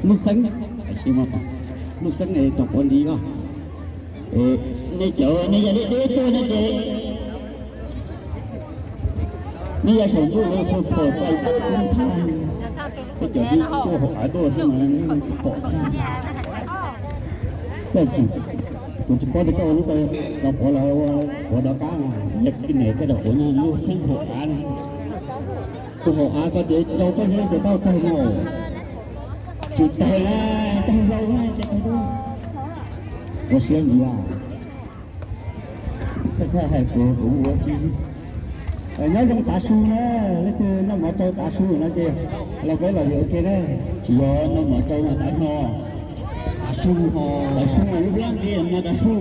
Lub xeeb, lub xeeb es tau quav nti os. Nej cov nej yog deb deb tuaj no ces nej yog saum ntuj los xua phom txais tub thaj, tej cov tuaj hauv av tuaj xwb mas tsis pom. Kuv tsis paub tias koj ua lub ko los pov los ua pov dov qab, yog koj niam koj dam quav no lub xeeb hauv av no. Tus hauv av ko ces rau koj seb ces tau tag no. Tsis tag na, tag hlau na ces tag. Ua siab ntsis. Koj txhob hais kuv, kuv ua tsis. Nyob zoo tav su na, leej twg noj mov rau tav su no ces los peb los ua ke na. Tsis yog noj mov rau mas tav no. Tav su, tav su mas lub nplab nqis mas tav su.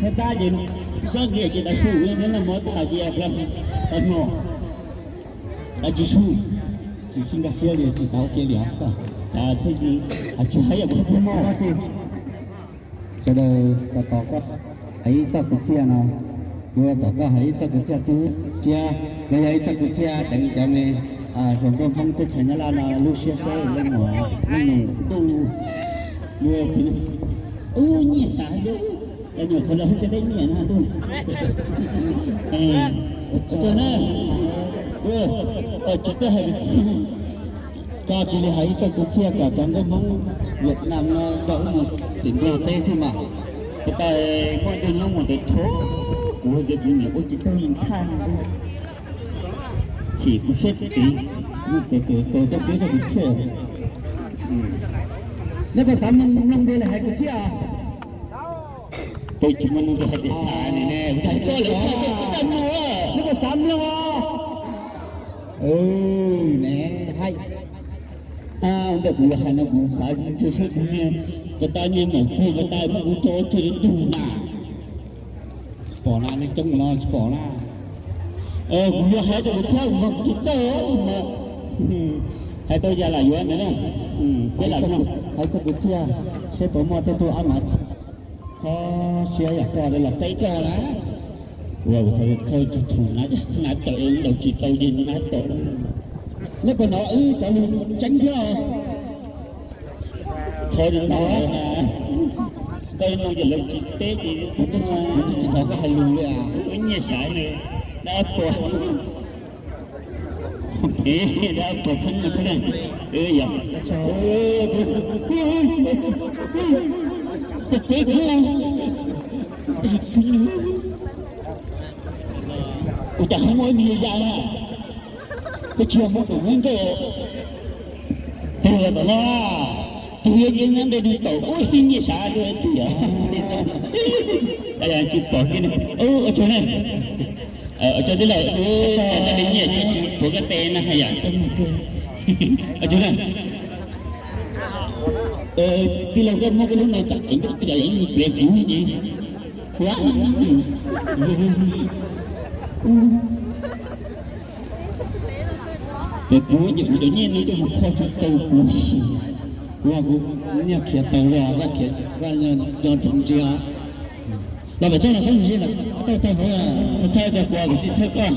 Thaj tab ces nplab nqis ces tav su, noj mov tag ces tav no. Tav tsis su, tsis nkag siab li, tsis xav ua ke li. Tsis hais yam kuv peb mog. Sawv daws tos koj hais ib txoj kwv txhiaj no, yuav tos koj hais ib txoj kwv txhiaj tub tsiab, los yog ib txoj kwv txhiaj deev cov me hluas nkauj Hmoob teb chaws Nyab Laj no lub siab seb leej nus ntuj yuav ub nyiaj tas nyuam qhuav los hu cov dej nyiam no ntuj. Tsis txawj hais kwv txhiaj, koj cia li hais ib txoj kwv txhiaj kom cov nkauj Hmoob Vietnam no nrog wb mus tim Nplog teb xwb mas. Puas tas muaj ib tug nyob mus tes thuv, kuv hais tias kuv niam ua tsis tau li thaj no. Chim kuv siab tsis tid, mus kawg kawg kawg tau peb txoj kwv txhiaj. Nej puas xav mloog npe lawm hais kwv txhiaj? Peb tsis muaj neeg hais tias xav ne, hais koj lawv txhaj tau tsis txaj muag. Nej puas xav mloog os? Ne, hais. Ntawm kuv yuav hais no kuv xav tsis tshua tshwj xeeb, puas tas niag maum pug puas tas muab kuv tso tseg ntug na. Tsis pom na, nej coob no tsis pom na. Kuv yuav hais rau kuv txhiaj mas kuv tsis txawj os mas. Hais tau yam lam yuav ntawd na. Peb lam mloog. Hais txog kwv txhiaj seb puas muaj tej tug ab mas kho siab yam koj los teb koj na. Ua kuv txhawj txhawj tug tug na, na tawm ntaus tsis tau ces na tawm. Nej puas hnov wb cov lus tseeb thiab? Thov no, koj no ces lawv tsis teb ces kuv tsis thov koj hais lus li. Wb nyiaj sav ne, dab puas. Dab puas txheeb no thiab na. Yog, peb kuj ua cas ho muaj ib me ya na. Koj tsis yog Hmoob tus Hmoob Ntxawg. Tus tom no, tus yog nyob ntawm nws tom ub nyiaj sav dua tiag. Tsis pom kiag ne. Ua tsaug ne. Ua tsaug tij laug, tij laug nyiaj tsis tsis tuav koj tes na haj yam. Ua tsaug na. Tij laug koj muab koj lub no tsam ceev koj yam yeej pliav kuv ces. Ces kuv ces kuv cov nyiaj no coj mus kho tsis tau kuv. Kuv kuv nyiaj khiav tau los, koj khiav, koj nco ntsoov ntsia. Los pem toj los txhob ntsia, toj tag hauv. Txhob txhawj, kuv tsis txhawj koj.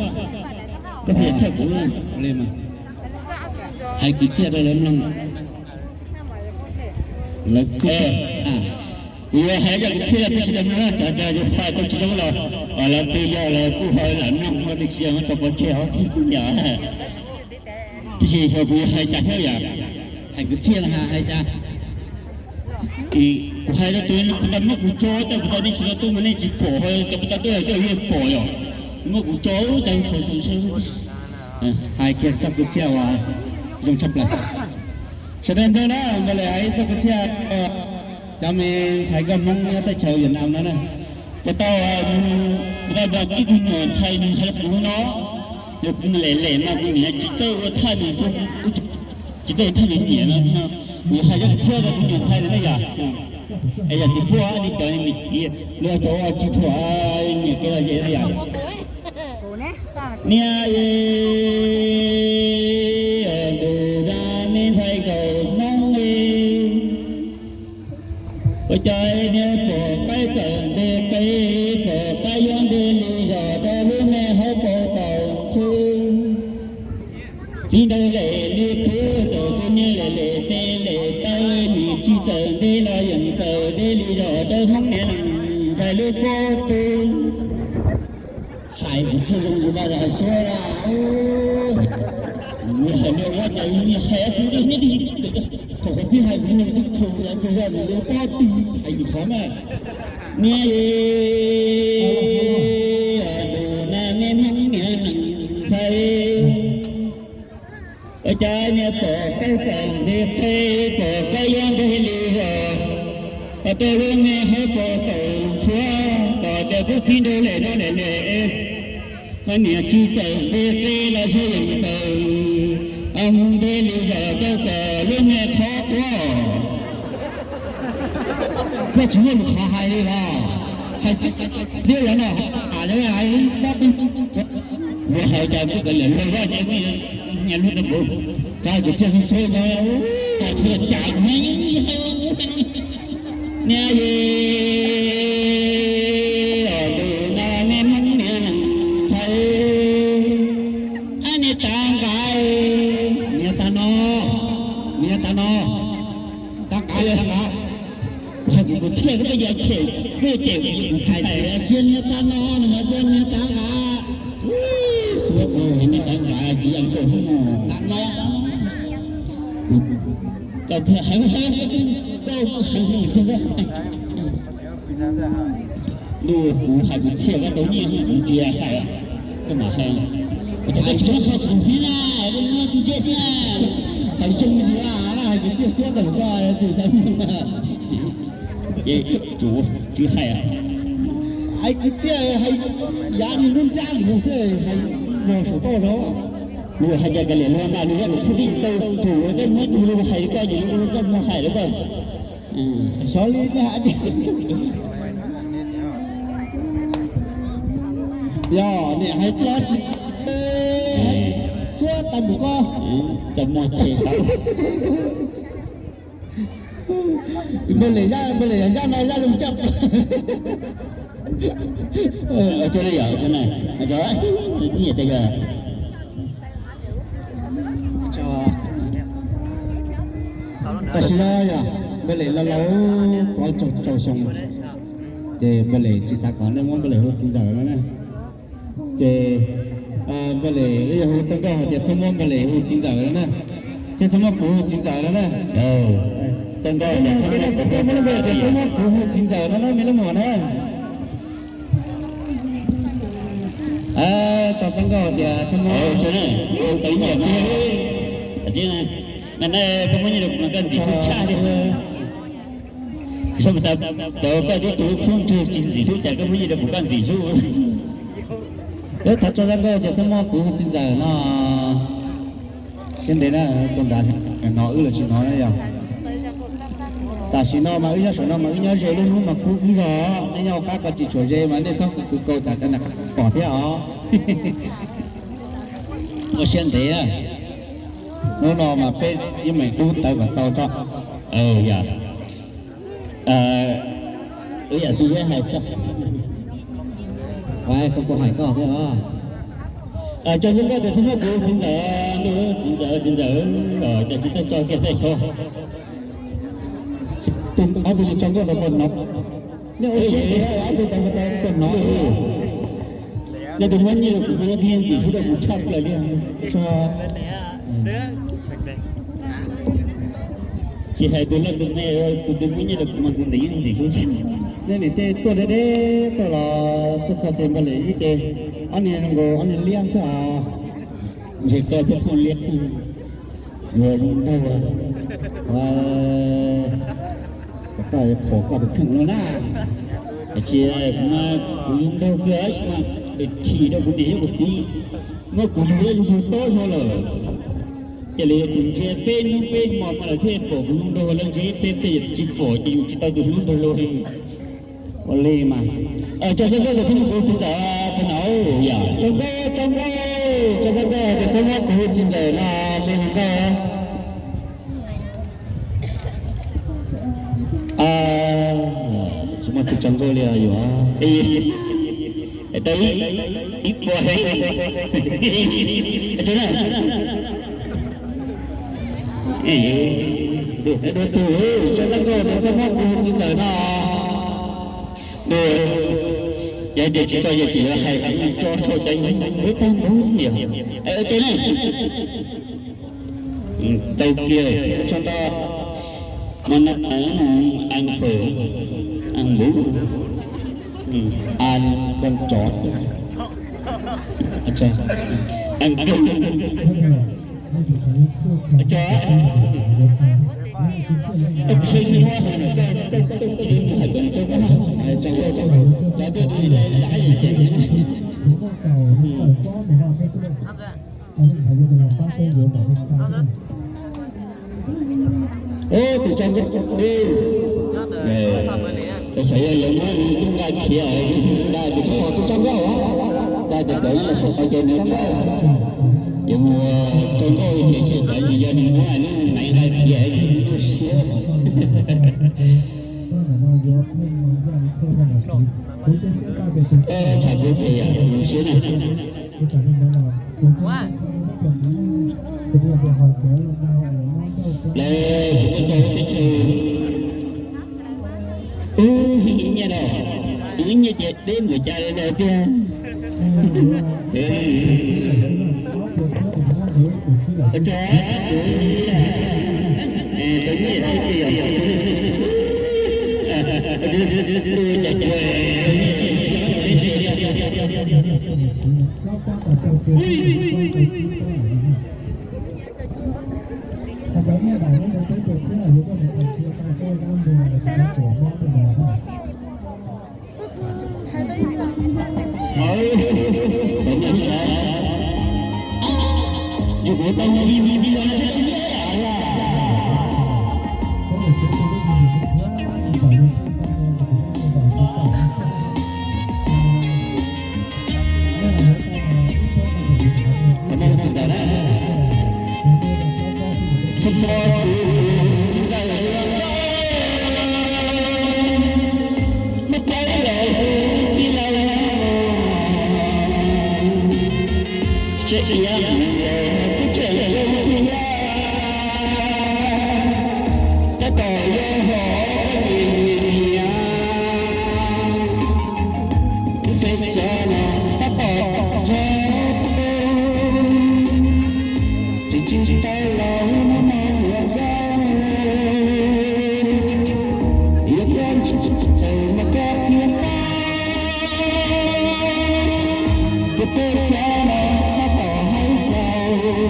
Koj pheej txhawj kuv li mas. Hais kwv txhiaj rau lawv mloog. Lawv kuj, kuv yuav hais cov kwv txhiaj rau peb sawv daws mloog, tsam tas yus hais tau tsis zoo los lawv twb yog lawv kuj ho lam mloog, ho twb tsis yog tso pov tseg hauv yom. Tiam sis xyov kuv yuav hais cas thiab yom. Hais kwv txhiaj los hais cas? Kuv hais rau tus puas tau muab kuv tso, tau puas tau nej tsis tau tuaj mas nej tsis pom, ho tau puas tau tuaj coj yeej pom yom. Muab kuv tso cas txhua txhua hais kiag txoj kwv txhiaj uas zoo tshaj plaws. Sawv daws nrog na, nrog lawm hais txoj kwv txhiaj cov me ntxhais nkauj Hmoob nyob teb chaws Vietnam no na. Puas tau, puas tau nrog ib tug nyuam ntxhais nws hais rau kuv no, yog kuv lem lem mas kuv niam tsis txawj ua thaj nws, tsis txawj ua thaj nws nyiam no. Kuv hais cov kwv txhiaj rau tus nyuam ntxhais ntawd na yom. Es yog txiv puag li cov me txiv, los cov tsis thuam nyiam kev los ces yom. Niaj e, ntuj dab me ntxhais nkauj Hmoob e, ua cas niaj pom qaib txawm nte qe, pom qaib yuav nte li zos rau lub me hauv paus taus ntxhw. Txiv nraug lem li khwv txawm tus niag lem lem tes lem taw. Tsis txawm nte los yeej txawm nte li zos dawb Hmoob niam ntxhais lub pob tw. Hais kuv txhia zoo zus mas hais suab na. Hais no ua cas hais tsis nte nyob twg, thaum kuv pib hais kuv tus khaus yog tus zos mus lub pob tw hais yus qhov mas. Niam es, tus na niam Hmoob niam ntxhais. Ua cas niag pom koj txawm nqhis qe, pom koj yuav nqhis li os, pom tej lub me hauv paus txawm tshuav, pom tias kub txib nrog lem no lem lem. Koj niam tsis txawm nqhis qe los yog yeej txawm mus nqhis li zos rau kom lub me qhov quav. Koj tsis muaj lus qhov hais li los hais txij tiag yog no, a, hais pob tw. Mus hais cas kuj kav liam luag vaj ces nyias lub nyias npaum, xav hais kwv txhiaj xwb xwb no, cas txhua cas kuv niam es, tus no niag Hmoob niam ntxhais, ab niag tav nqav, niag tav no, niag tav no, tav nqav, tav nqav. Kuv hais kuv txhiaj koj yog cem, koj cem kuv, kuv hais tias cia niag tav no, nws hais tias niag tav nqav. Suav niag tav nqav tsis yeej koj hub no, tav no, tav no. Koj thiaj hais hais koj, koj hais hais koj. Lub kuv hais kuv txhiaj koj tau nyiaj kuv tias hais, koj mam hais. Kuv tias koj tsis muab qhov khoom thiab na, koj muab tus ntsej thiab na. Hais zoo li a, hais kwv txhiaj suab tau koj tus xav. Ces tsuav twb hais, hais kwv txhiaj hais yav nws lub nrab mus xwb, hais los saum toj zog. Nws hais cas kav liam luag mas nws yog nws txhiaj tib tsis tau, tsuav tej muab tus lus hais koj ces lub koj muab hais lawm koj. Xyov li nej hais. Yog niam hais txog suab tag npaum koj. Txaj muag them sav. Npawg Lem zaj, npawg Lem zaj no zaj zoo caj. Ua tsaug li yom, ua tsaug na, ua tsaug nyiam tej kawg. Tam sim no yog npawg Lem laus laus plaub caug rau xyoo, ces npawg Lem tsis xav kom nej muab npawg Lem hu txiv ntxawm no na. Ces npawg Lem wb yog hu txog nkauj hais tias txhob muab npawg Lem hu txiv ntxawm no na, thiab txhob muab kuv hu txiv ntxawm no na. Txog nkauj tias txhob muab kuv hu txiv ntxawm no na me lub muam na. Tso txog nkauj tias txhob muab, txhob muab nyiaj rau kuv mas koj ntxim hlub tshaj li. Sab mas tas cov koj twb tus khub nrwg tsis ntxim hlub cas koj muab nyiaj rau kuv koj ntxim hlub. Wb thov tso txog nkauj tias txhob muab kuv hu txiv ntxawm no. Thiab ntev na, tus nrad hnov wb los tsis hnov na yog. Tam sim no mas wb nyob saum no mas wb nyob ze, lub hnub mas kub kub zog, nej nyob hauv qab ko tsis tshua ze mas nej txhob kwv kaus tsam cov nam pom thiab os. Ua siab ntev, hnub no mas peb yeej meem dub tawv kom txaus tso. Yog, wb yam twb yuav hais xwb. Koj kuv hais koj thiab os. Tso txog nkauj tias txhob muab kuv txiv ntxawm, txiv ntxawm, txiv ntxawm, cas tsis tau tso kiag tej xyov. Ob tug tso nkauj tau koj hnov, nej ua siab tias ob tug tau koj hnov. Leej twg muab nyiaj rau kuv mas leej twg yeej ntxim hlub rau kuv tshaj plaws li. Tsis hais tus loj tus me, tus twg muab nyiaj rau kuv mas tus ntawd yeej ntxim hlub. Nej niam tej tuaj deb deb tuaj los tuaj txog ces npawg Lem ib ce, ob niag zoo nkaus ob niag liab xwb os. Ntshe koj thiaj thooj liab, yuav zoo nraug, koj pom koj tus kheej no na. Tsis, kuv, kuv zoo nraug kawg tab sis mas chim rau kuv niam thiab kuv txiv, muab kuv yug los yug tob zog lawm. Cia li tus ntsia peb hnub peb hmo mas lawv thiaj pom kuv zoo nraug, lawv ntsia peb tej tsis pom ces yus tsis tau tus hlub nraug los li. Ua li mas, tso txog nkauj tias txhob muab kuv txiv ntxawm tus no, yog tso nkauj, tso nkauj, tso nkauj tias txhob muab kuv txiv ntxawm no, me hluas nkauj. Tsis muaj tus tso nkauj li os, yuav tau ib puas heev. Dua tus, tso tag nrho tus txaj muag tus txiv ntxawm no. Dua, yog tias tsis tso yog tias yuav hais tso tso cov peb tag nrho yog. Tso ne. Tau kiag tso ntau. No no, ăn phở, ăn bún, ăn con chó, ăn cơm. Tso. Tus tso nkauj, xav yog lawv muab nqaij khiav, nqaij tus tso nkauj, nqaij tus tod los saum qhov chaw nws nkauj. Yuav mus tso nkauj ces tsis xav yog nws muab nqaij khiav lub siab. Tshav kuv ces yam lub siab na. Lawv kuv tuaj txog lub teb chaws, wb nyiaj no, wb nyiaj ces deb npaum cas li tiag. Tso, kuv, tau nyiaj thiaj yog, tus cas kuv, Tab tom yog hov koj nim niam, tus peb cov no tab tom tso, tsis tsis tau los no mas yuav koj, yuav koj tsis tau mas koj thiaj paub, tus peb cov no tab tom hais txaus.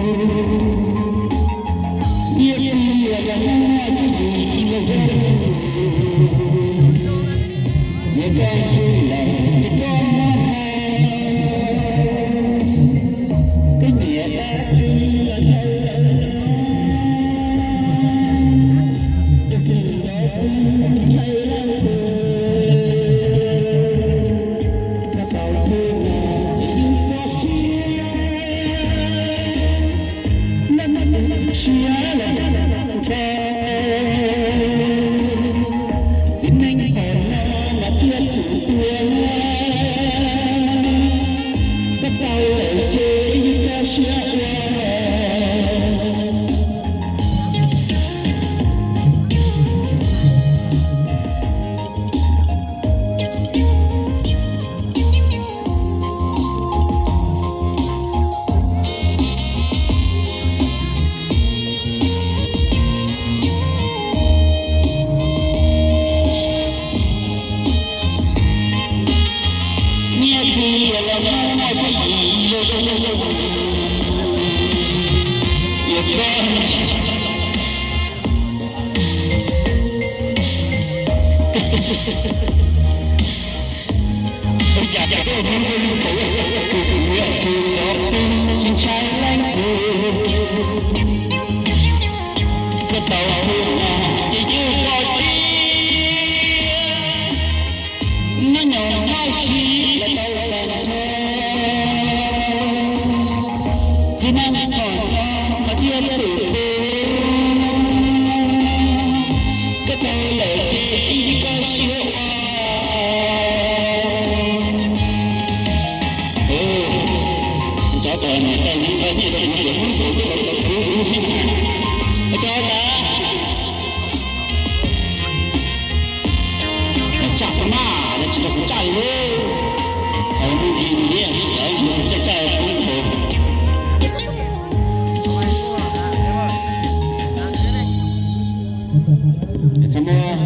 Yog tsis yog los muaj tsis yog los yog, yog koj tsis los ces koj muab hais, koj niam dab tsi los tau, tab sis ntawd kuv tsis tshai leej twg, koj tau pub no ces yeej koj siab. Siab los ntshe txiv neej qhov no mas thiaj txwm tuag, koj tau lawm ces yeej koj siab ua. Nyiaj txiag los muaj tsis yim los zoo, yog koj Ua cas koj hnub koj lub paus, kuv kuv yuav xwb los kuv tsis ntshai leej twg. Koj tau tus no ces yeej koj siab, nyob nyob noj si los tau tag nrho. Txiv neej qhov no mas thiaj txwm pub, koj tau lawm ces yeej koj siab ua. Cov tod niam tais nyiaj rau kuv, kuv kuv kuv kuv kuv kuv, cov tas. Kuv tsa li, hais me ntsis liab li cov yuav caj caj poob nkaus. Txhob muab